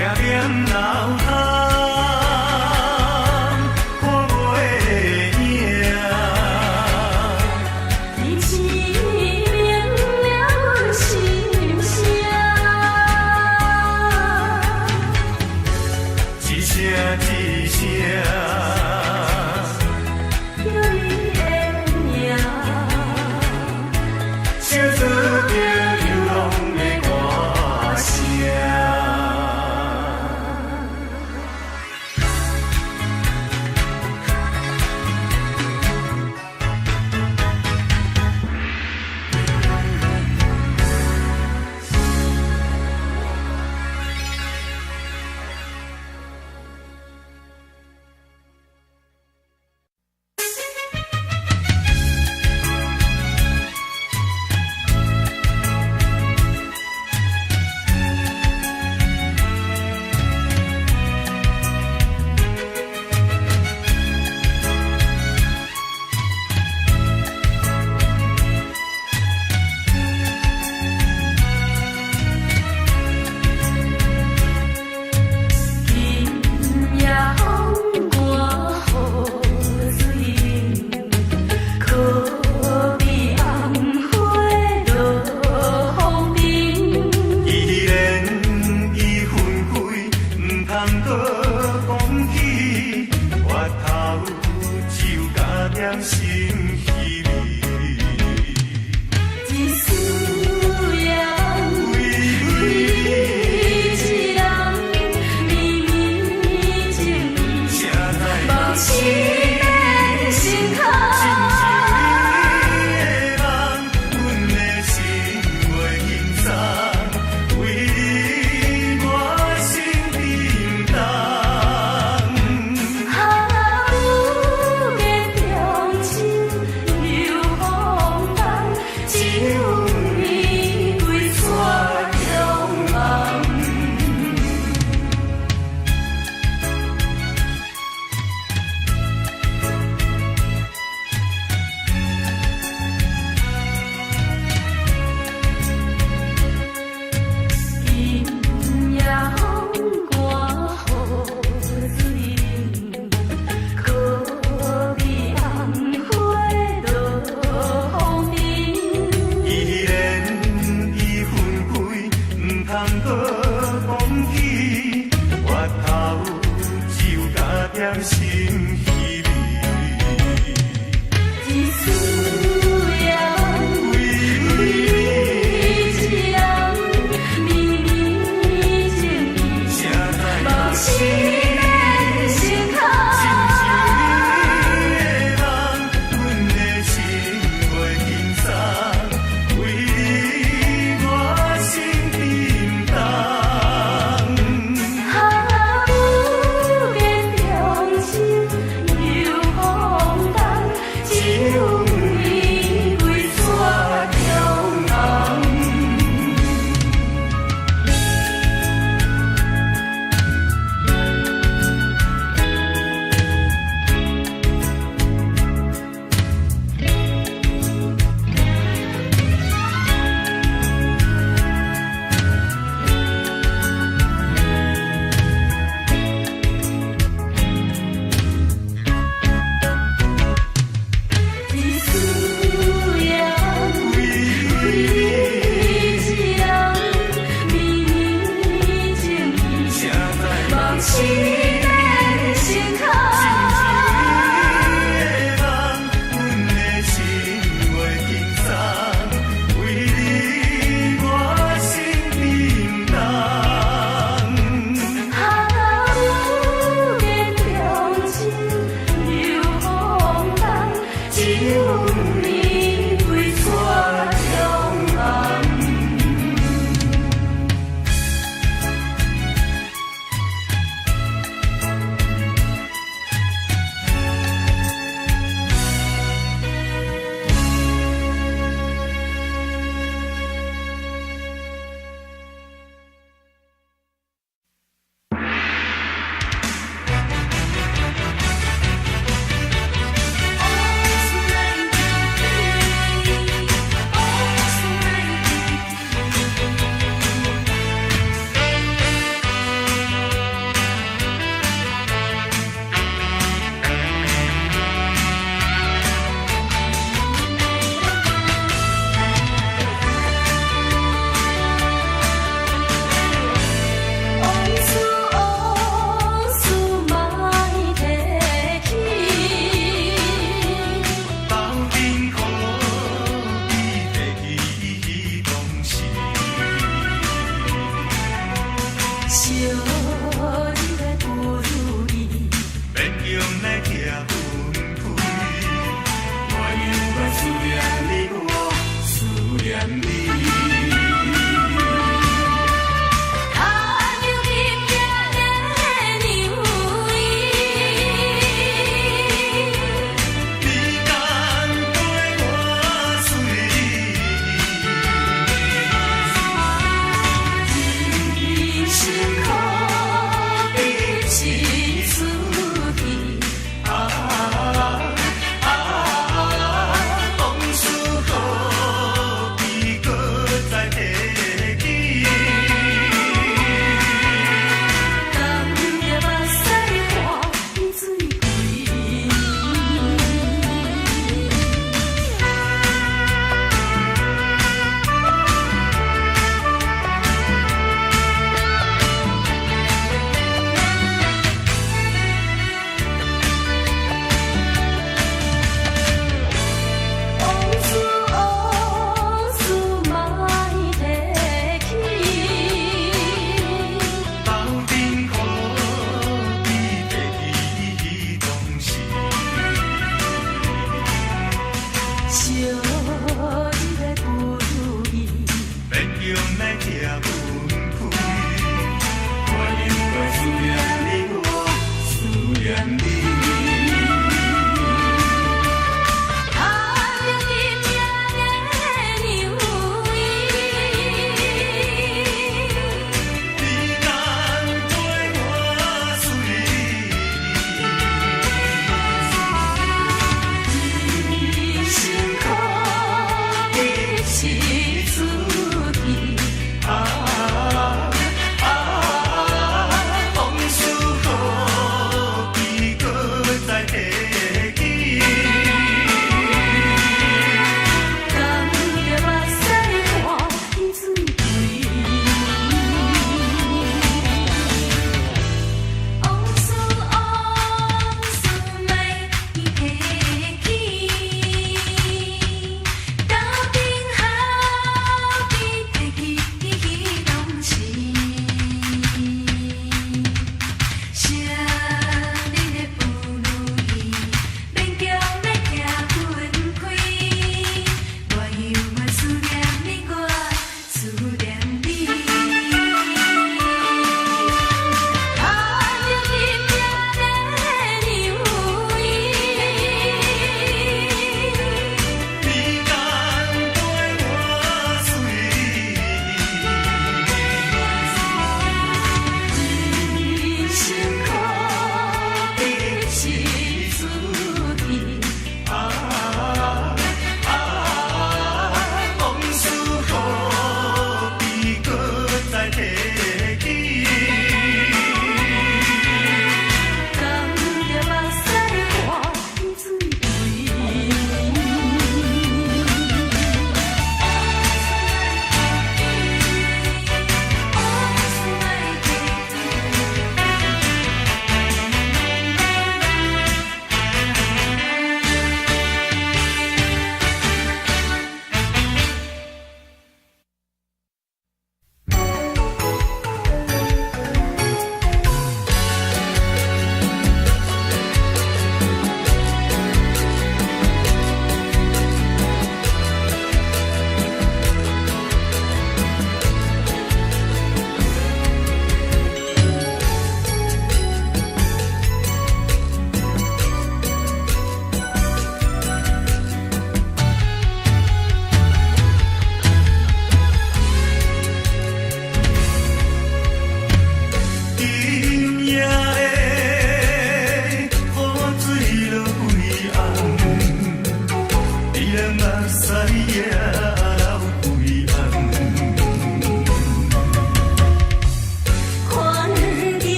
命流淌，看袂影。天生明了阮心声，一声一声，叫你的名，唱出著流浪的歌聲。今夜風寒雨水淋，可比紅花落風塵。依然已分開，毋通閣講起，回頭只有加點心稀微。真思念為為你一人，綿綿情意，誰在夢醒的心坎。親像你的夢，阮的心袂輕鬆，為你我心沉重。啊，雨過中秋又風冬，只有你歸雪中紅。今夜風寒雨水淋，可比紅花落風塵。依然已分開，毋通閣講起，回頭只有加點心稀微。真思念為為你一人，綿綿情意，誰在夢醒的心坎。親像你的夢，阮的心袂輕鬆，為你我心沉重。啊，雨過中秋又風冬，只有你歸雪中紅。真思念為為你一人，綿綿情意，誰在夢醒的心坎。親像你的夢，阮的心袂輕鬆，為你我心沉重。啊，雨過中秋又風冬，只有你歸雪中紅。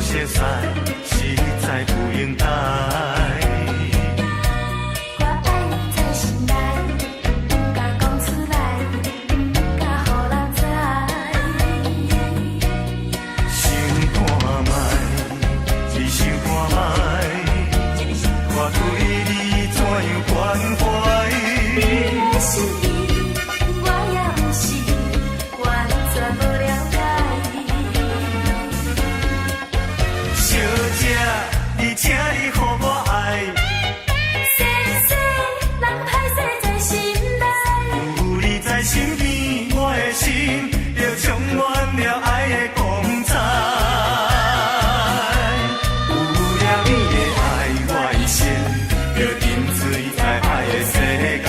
熟似，實在不應該。我愛你在心內，毋敢講出來，毋敢予人知。想看覓，你想看覓，我對你怎樣關懷？你的心意，我也毋是完全無了解。小姐，你請你予我愛，先生，人歹勢在心內。有你在身邊，我的心就充滿了愛的光彩。有了你的愛，我一生就沉醉在愛的世界。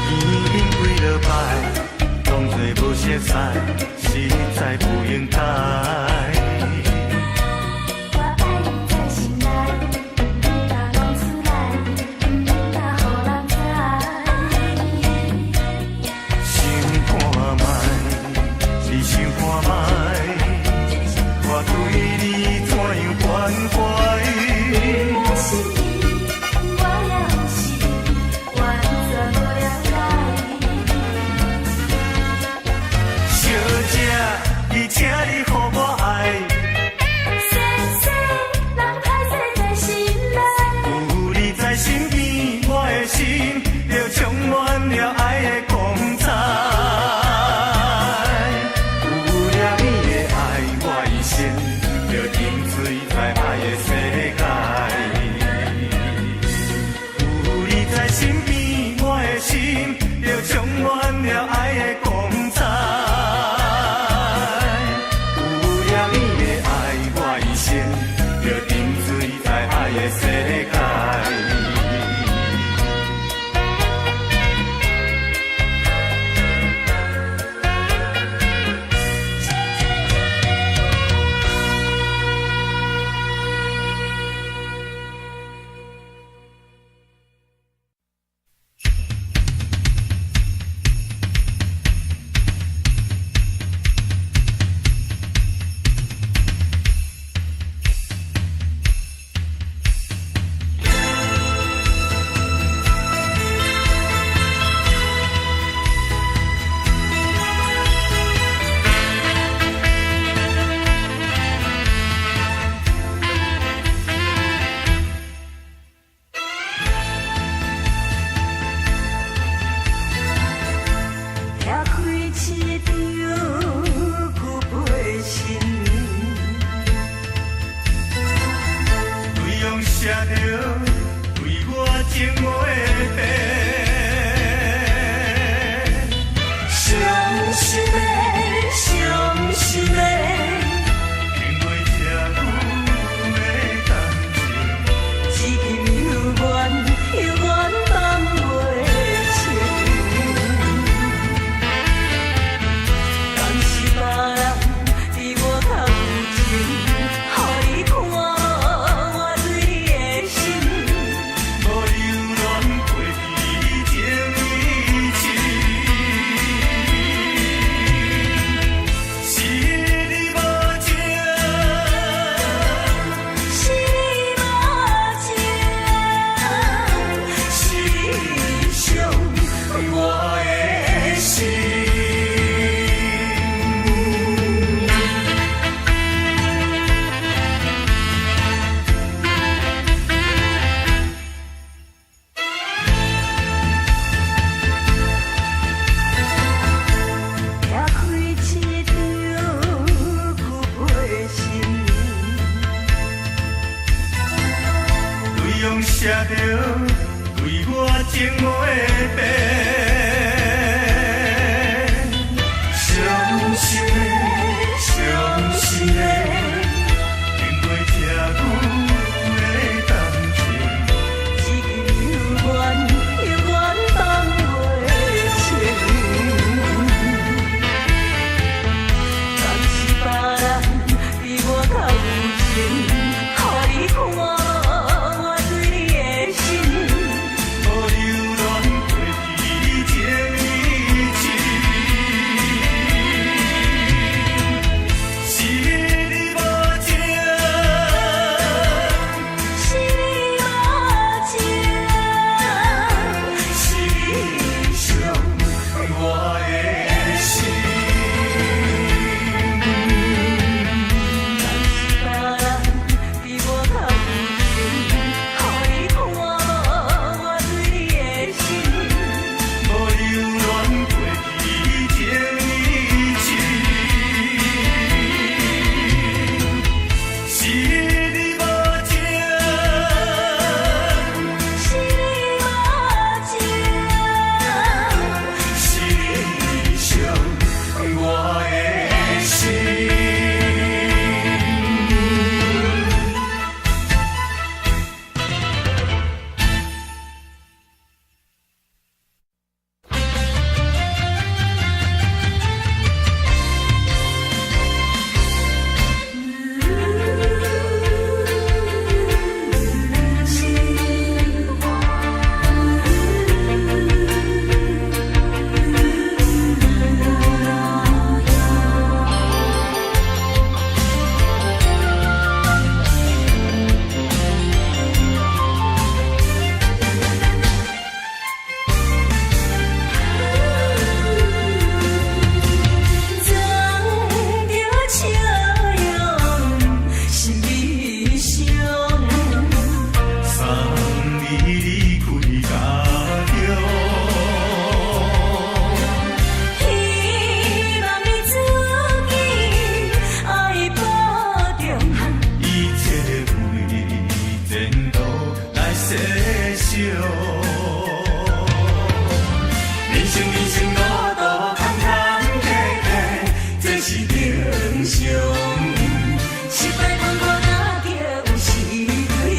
見面幾落擺，當作無熟似，實在不應該。我愛你在心內，毋敢講出來，毋敢予人知。想看覓，你想看覓，我對你怎樣關懷？你的心意，我也毋是完全無了解。小姐，你請你予我愛，先生，人歹勢在心內。有你在身邊，我的心就充滿了愛的光彩。有了你的愛，我一生就沉醉在愛的世界。有你在身邊，我的心就充滿了愛的光彩。有了你的愛，我一生就沉醉在愛的世界。拆開一張舊批信，內容寫著對我情話的。傷心的，傷心的，經過這久的感情，至今猶原猶原放袂清。敢是別人比我較有情，予你看無我對你的心。無留戀過去情已深。是你無情，是你無情，是你傷我的心。拆開一張舊批信，內容寫著對我情話的。傷心的，傷心的，經過這久的感情，至今猶原猶原放袂清。是平常。失败困苦若叫有时对你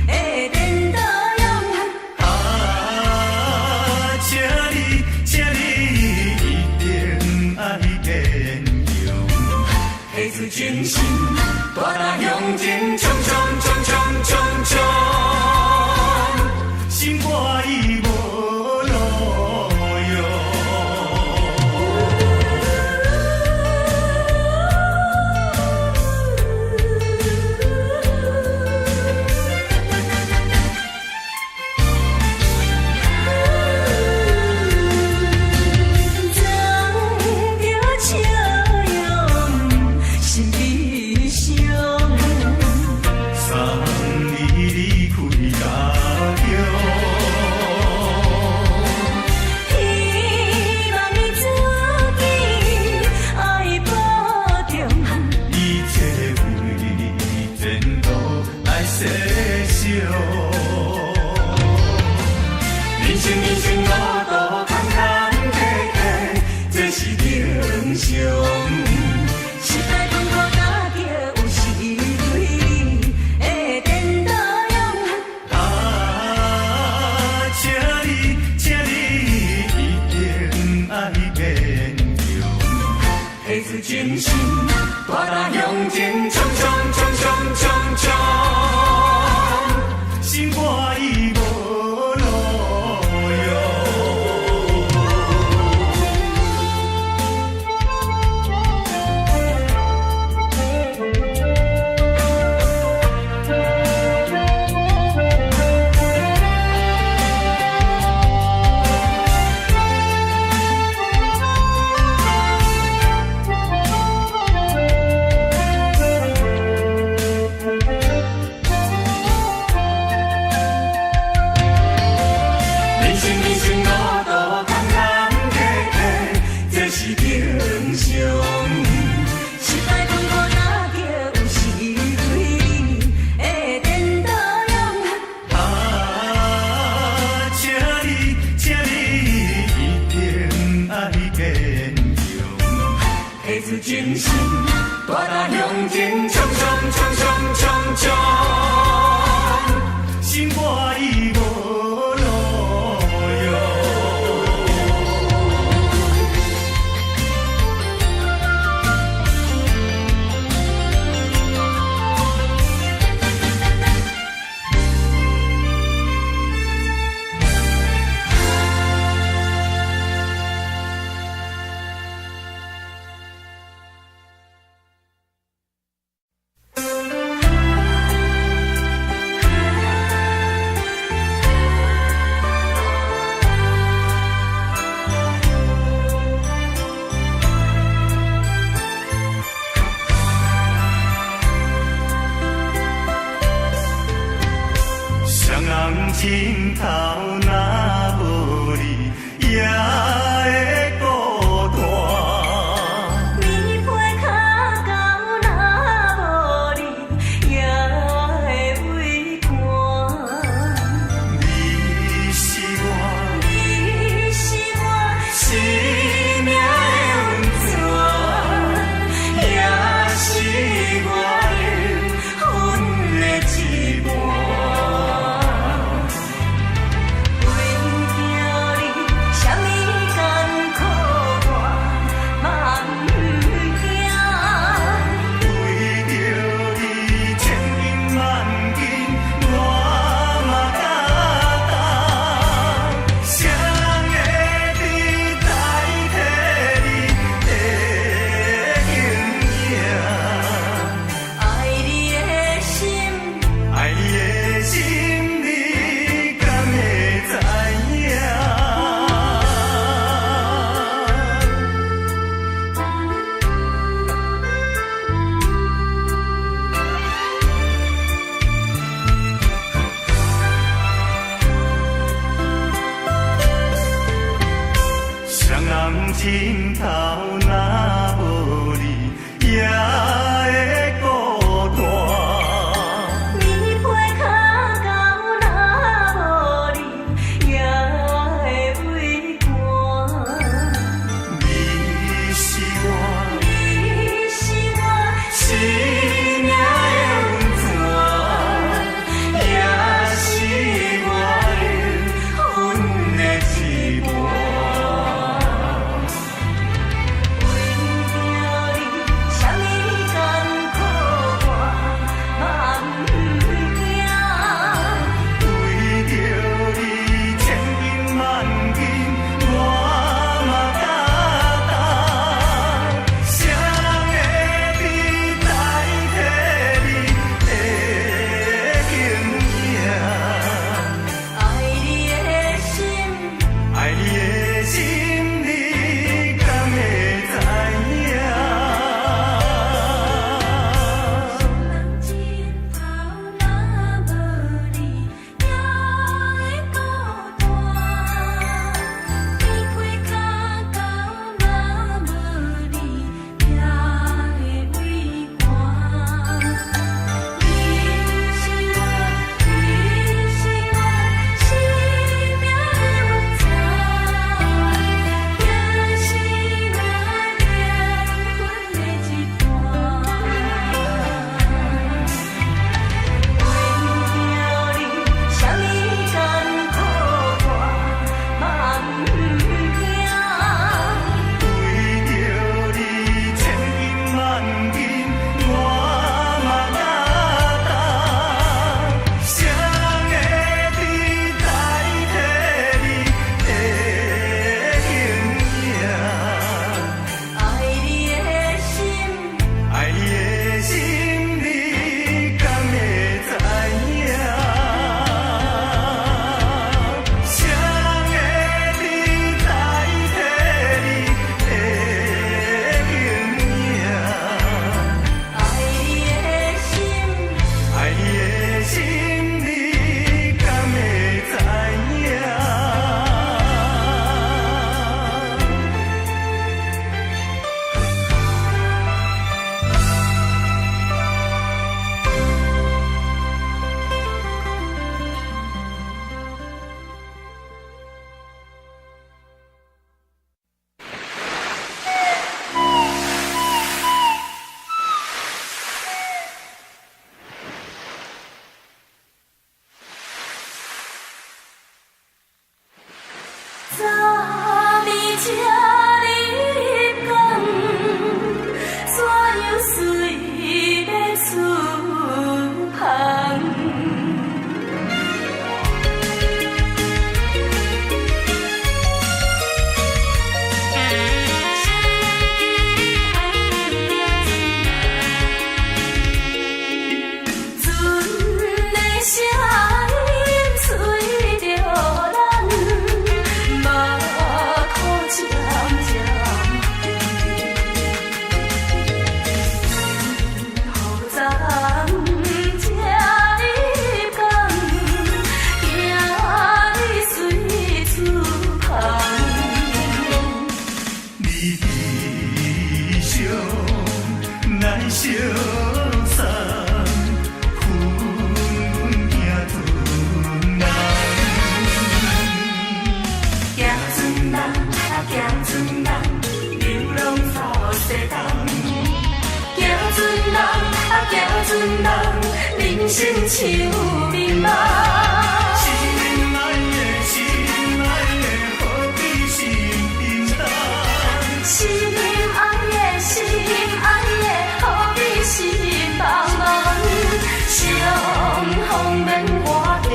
的颠倒用。啊，請你，請你一定愛堅強。提出真心，大力向前衝衝衝衝衝衝，心肝已無路用。藏著笑容，心悲傷。送你離開家鄉。希望你自己愛保重。一切為前途來設想。人生人生路途坎坎坷坷，這是平常。失敗困苦若叫有時對你的顛倒用。啊，請你，請你一定愛堅強。提出真心，大力向前衝衝衝衝衝衝，心肝已無路用。人生人生路途坎坎坷坷，這是平常。失敗困苦若叫有時對你的顛倒用。啊，請你，請你一定愛堅強。提出真心，大力向前衝衝衝衝衝衝，心肝已無路用。雙人枕頭若無你，也會孤單。棉被跤狗若無你，也會畏寒。你是我你是我生命的温泉，也是我靈魂的一半。阮相送，分阮行船人。行船人啊，行船人，流浪走西东。行船人啊，行船人，人生像迷茫。心愛的，心愛的，何必心沉重？心愛的，心愛的，何必心茫茫？相逢免歡喜，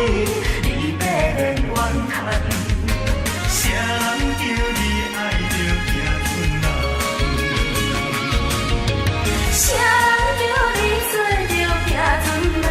離別免怨嘆。誰人叫你愛著行船人？誰人叫你做著行船人？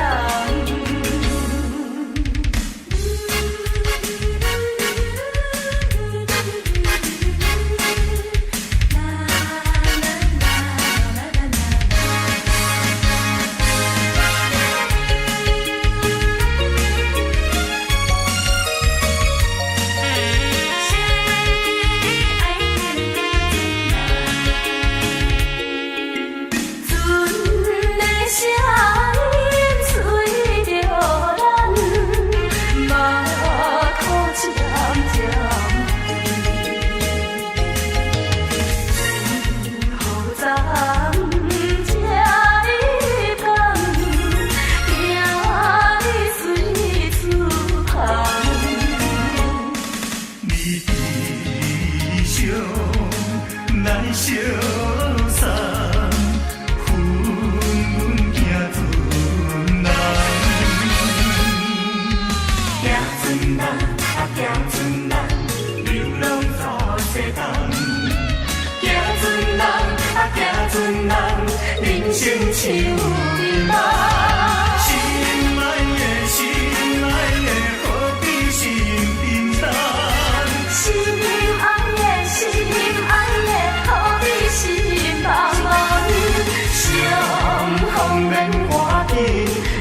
船的聲音隨著咱，目苦漸漸何昨才讲，行你随出航。你悲傷來相送，分阮行船人。行船人啊，行船人，流浪走西東。行船人啊，行船人，人生像迷茫。心愛的，心愛的，何必心沉重？心愛的，心愛的，何必心茫茫？相逢免歡喜，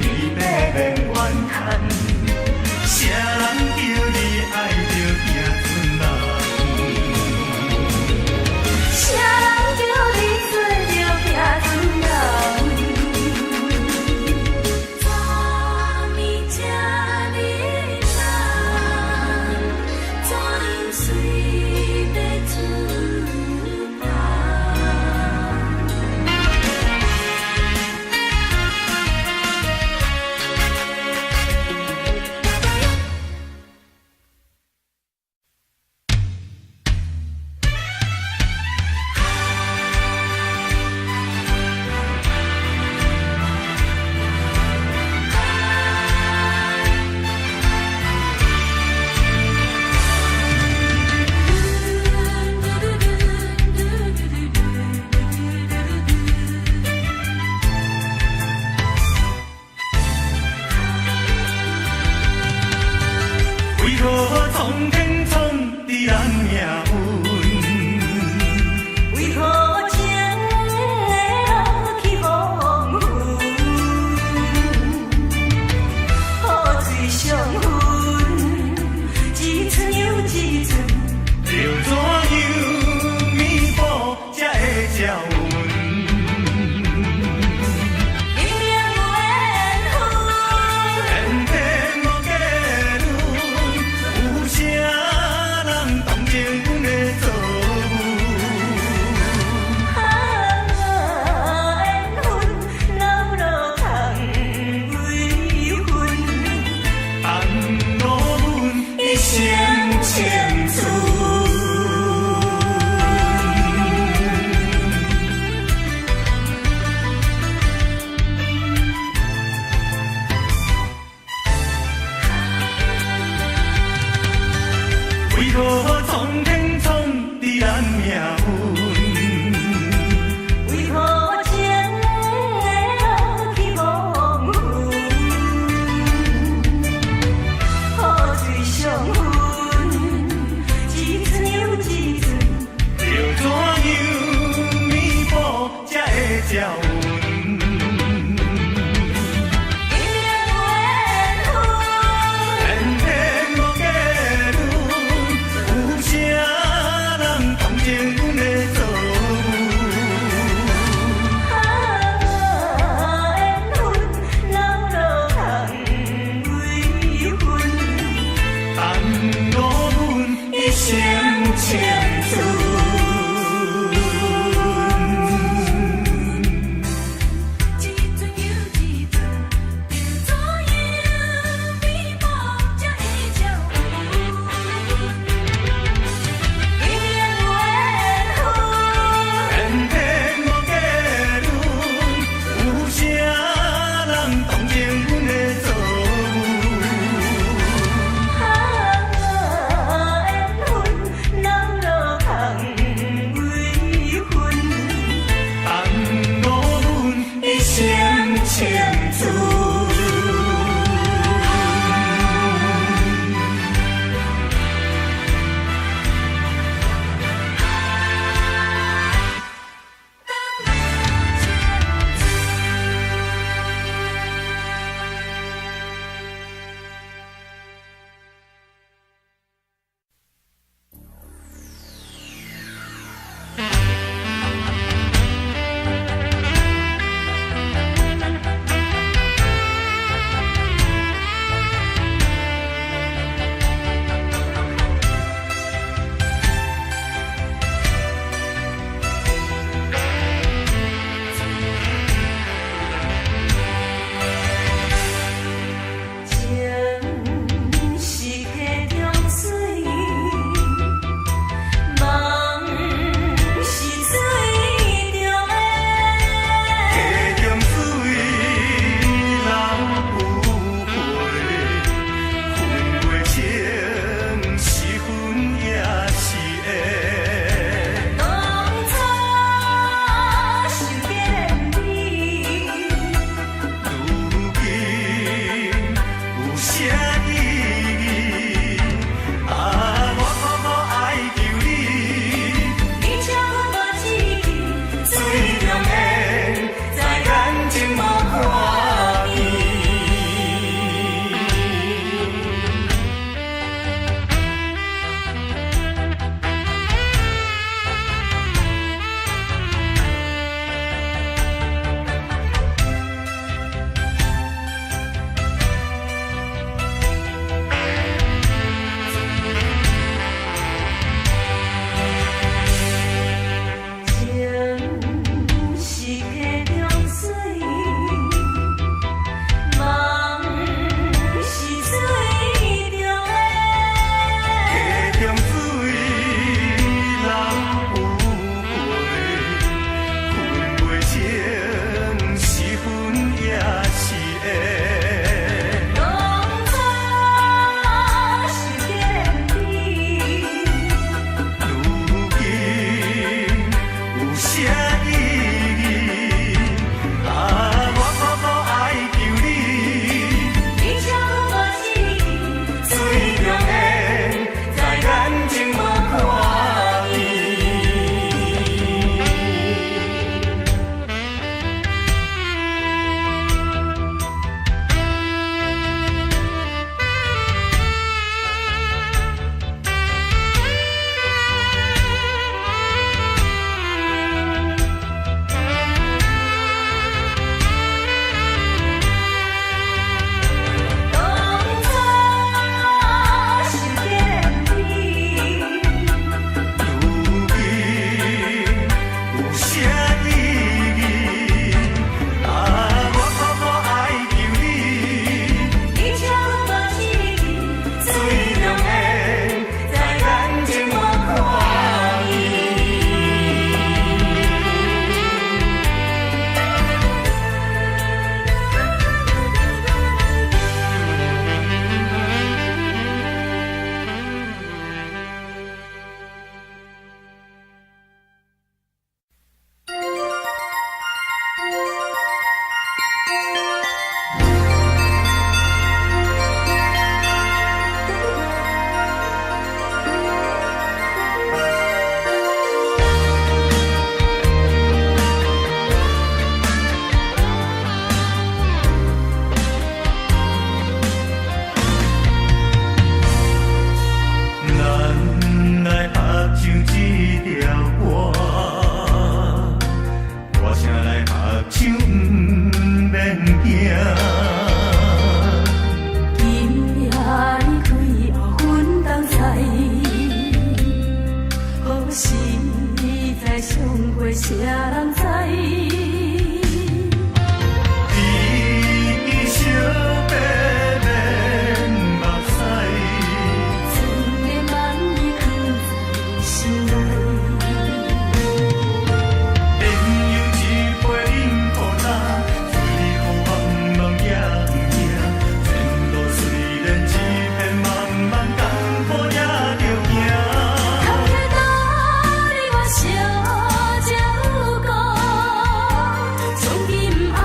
離別免怨嘆。誰人叫你愛著行船人？誰人叫你做著行船人？昨暝這呢晚，怎樣隨欲出航？為何蒼天創治咱命運？為何情會落去黃昏？雨水相分，一寸又一寸。要怎樣彌補才會照阮？明明有緣分，偏偏無結論，有啥人同情阮的遭遇？啊，緣分老路空微分，耽誤阮一生青春。為何蒼天創治咱命運？為何情會落去黃昏？雨水相分，一寸又一寸。要怎樣彌補才會照阮？明明有緣分，偏偏無結論，有啥人同情阮的遭遇？啊，睭毋免驚。今夜你開後分東西，何時再相會，誰人知？知己相白免目屎，千言萬語囥在心內。朋友一杯飲予焦，醉予茫茫也毋驚。前路雖然一片茫茫，艱苦也著行。坎坷帶你我相照顧，從今後，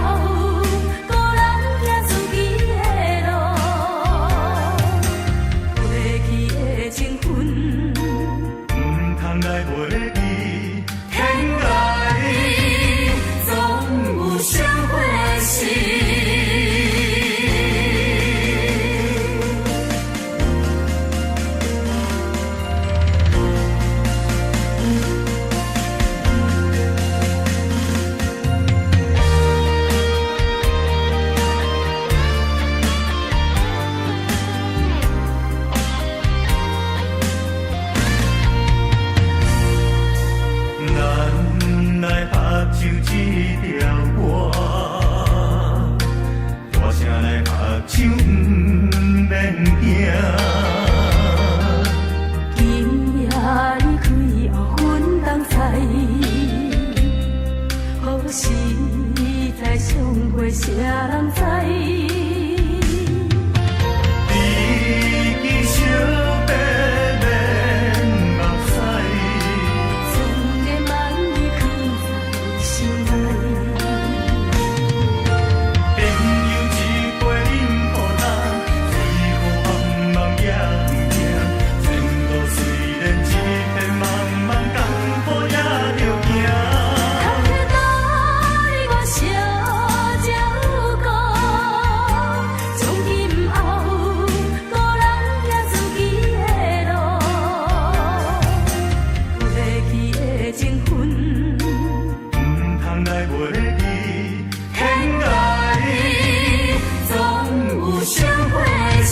孤人行自己的路。過去的情分，毋通來袂記，天涯總有相會時。咱來合唱這條歌，大聲來合唱毋免驚。今夜你開後分東西，何時再相會，誰人知？知己相白免目屎，千言萬語囥在心內。朋友一杯飲予焦，醉予茫茫也毋驚。前路雖然一片茫茫，艱苦也著行。坎坷帶你我相照顧，從今後，孤人行自己的路。過去的情分，毋通來袂記，天涯總有相會時。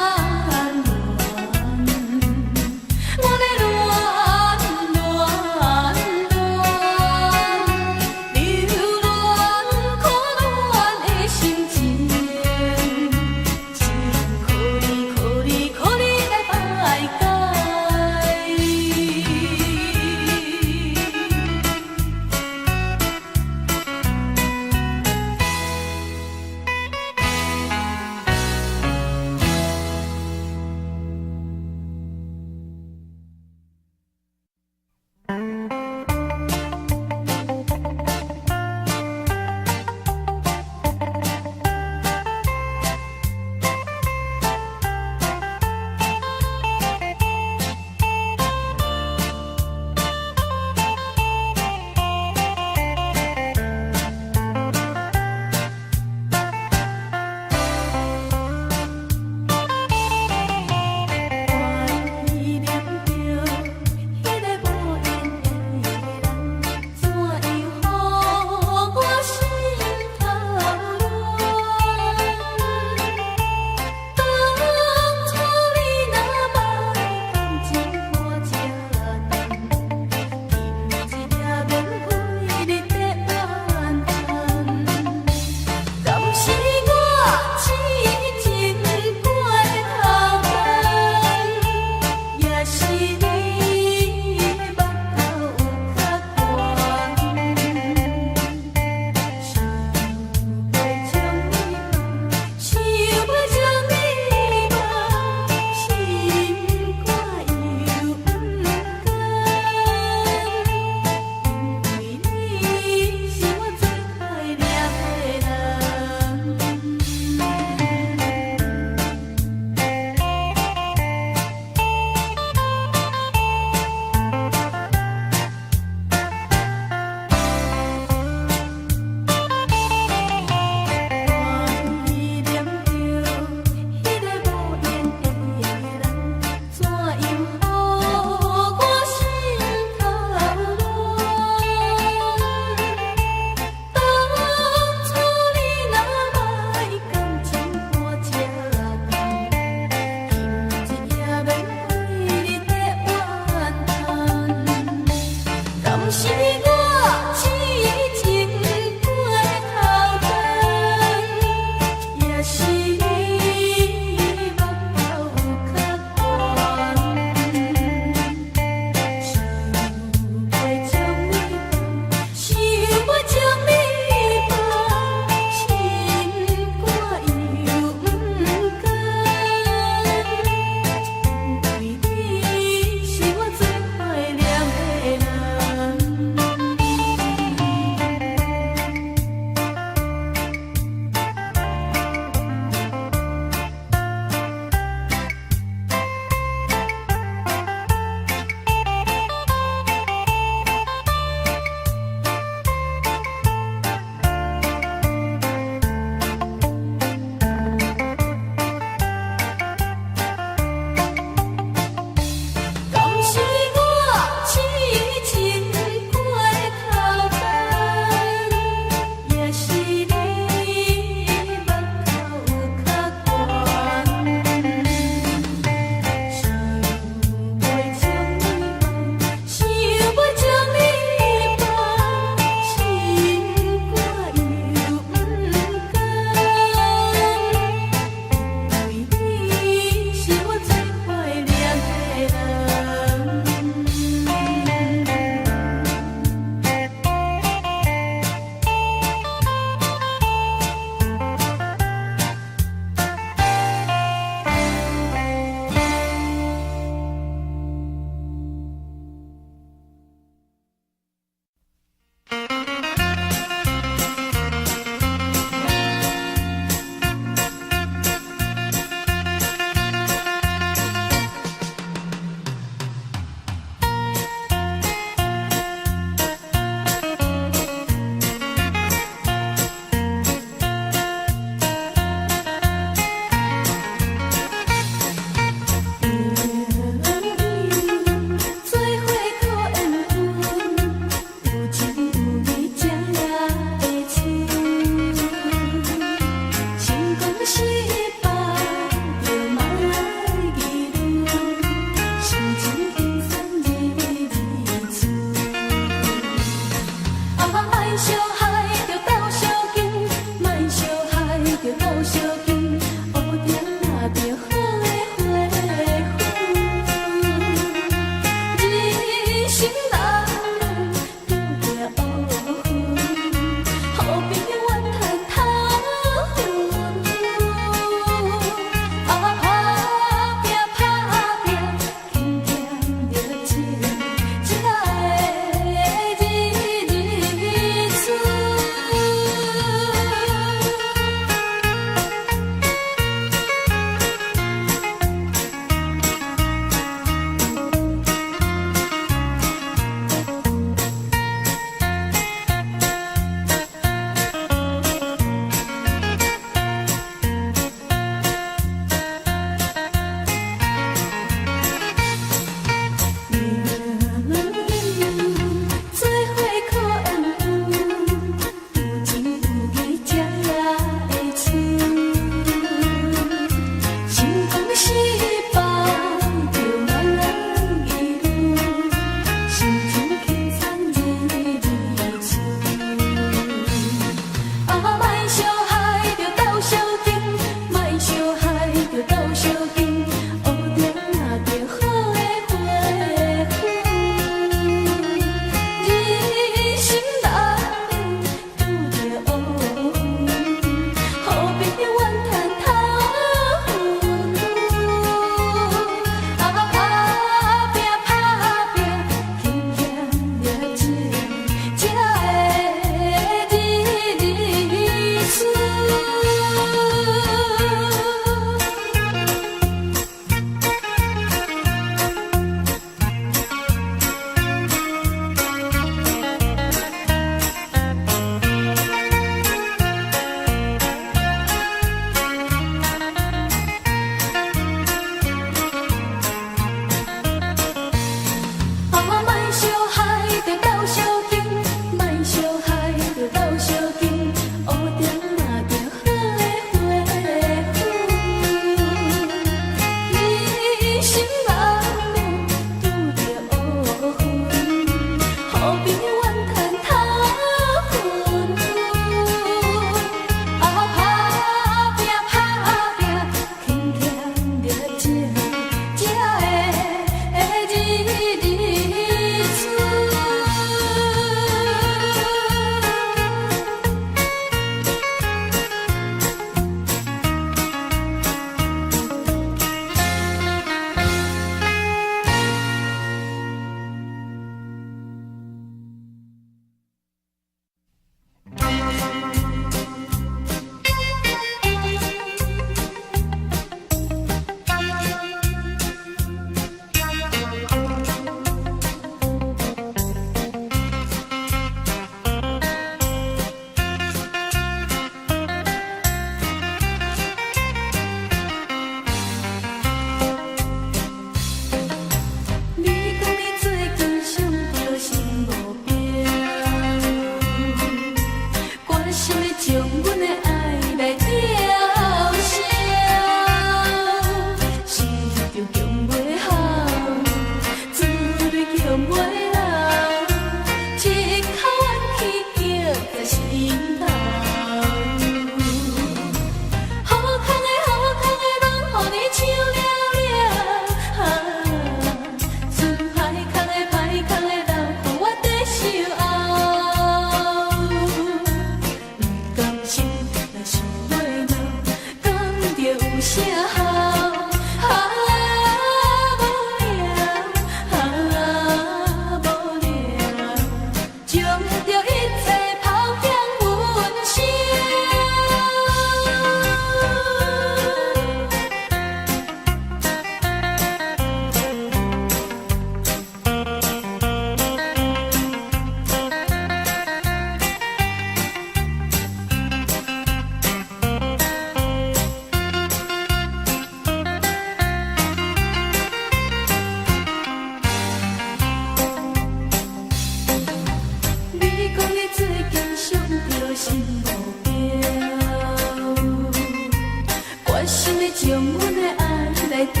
將阮的愛來吊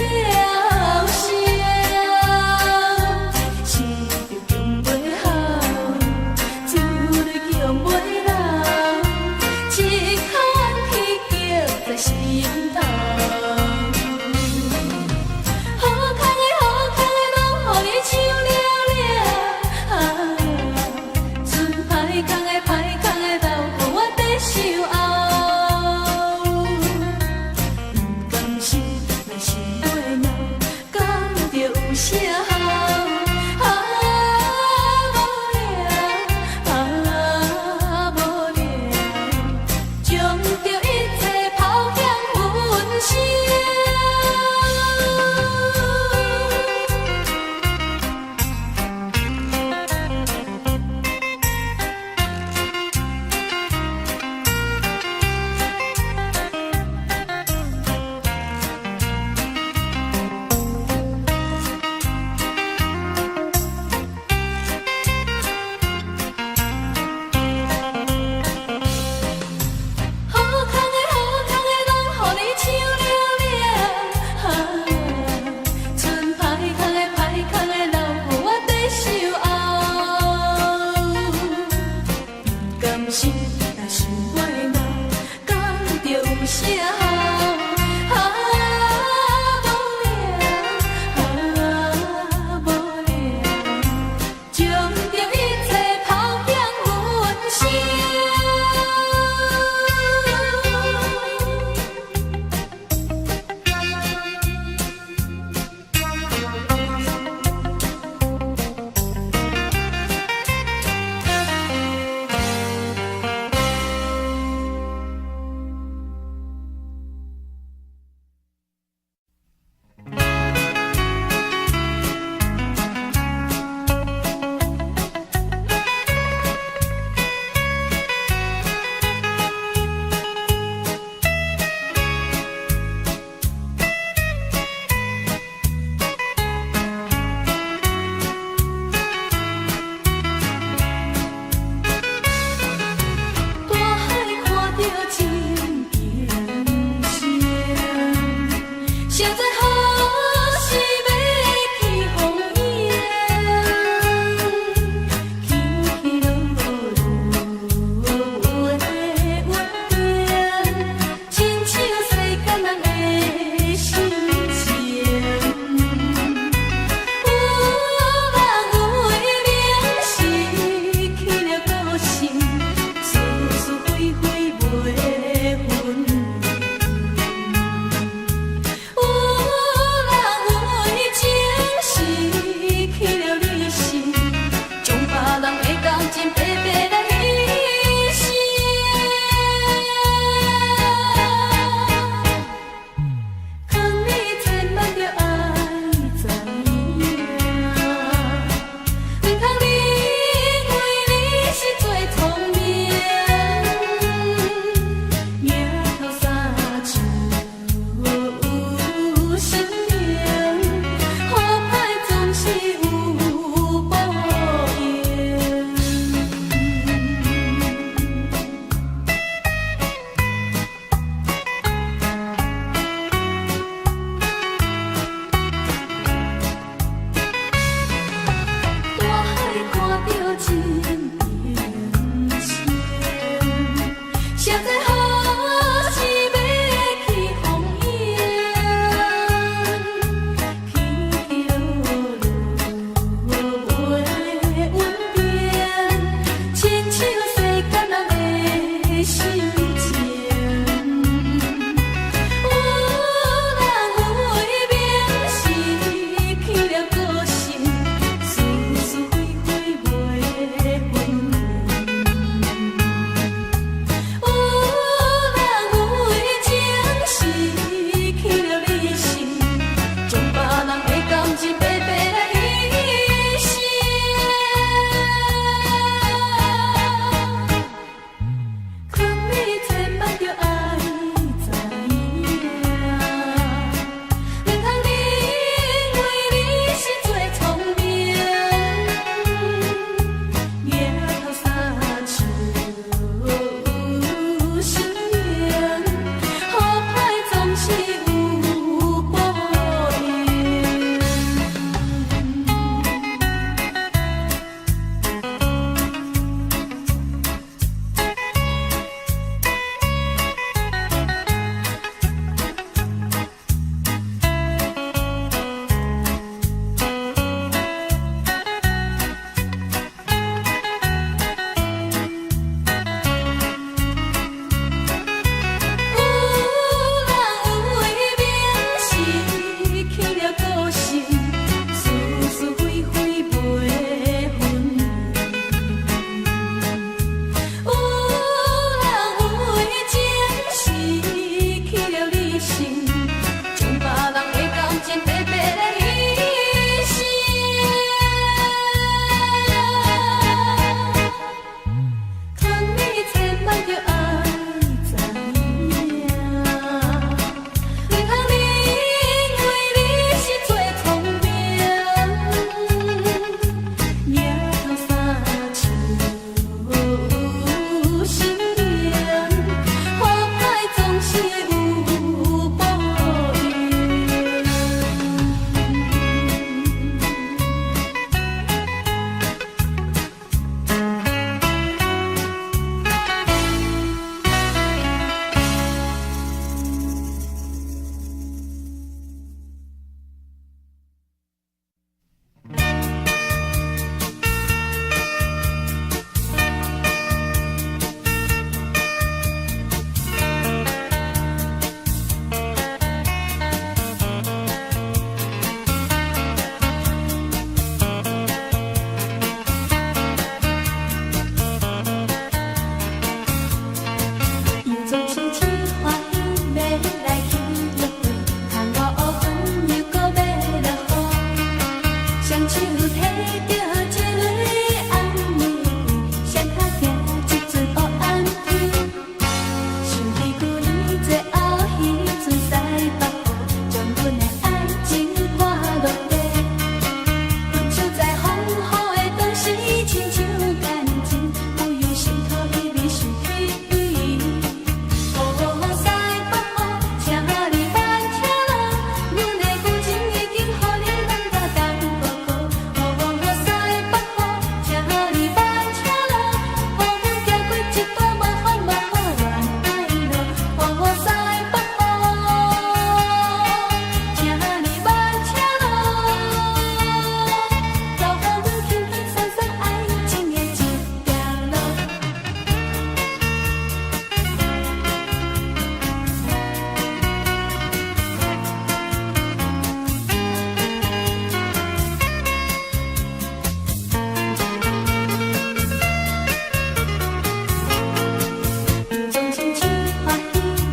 銷，心著強袂好，珠淚強袂流，一口怨氣結在心頭。好康的好康的，攏予你搶了了，啊，賰歹空的歹空的，留予我佇想後。毋甘心，若是袂老，敢著有啥效？啊，無聊，啊，無聊，將著一切拋向雲霄。好康的好康的，攏予你搶了了，啊，賰歹空的歹空的，留予我佇想後。毋甘心，若想袂老，敢著有啥效？啊，無聊，啊，無聊，將著一切拋向雲霄。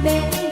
白。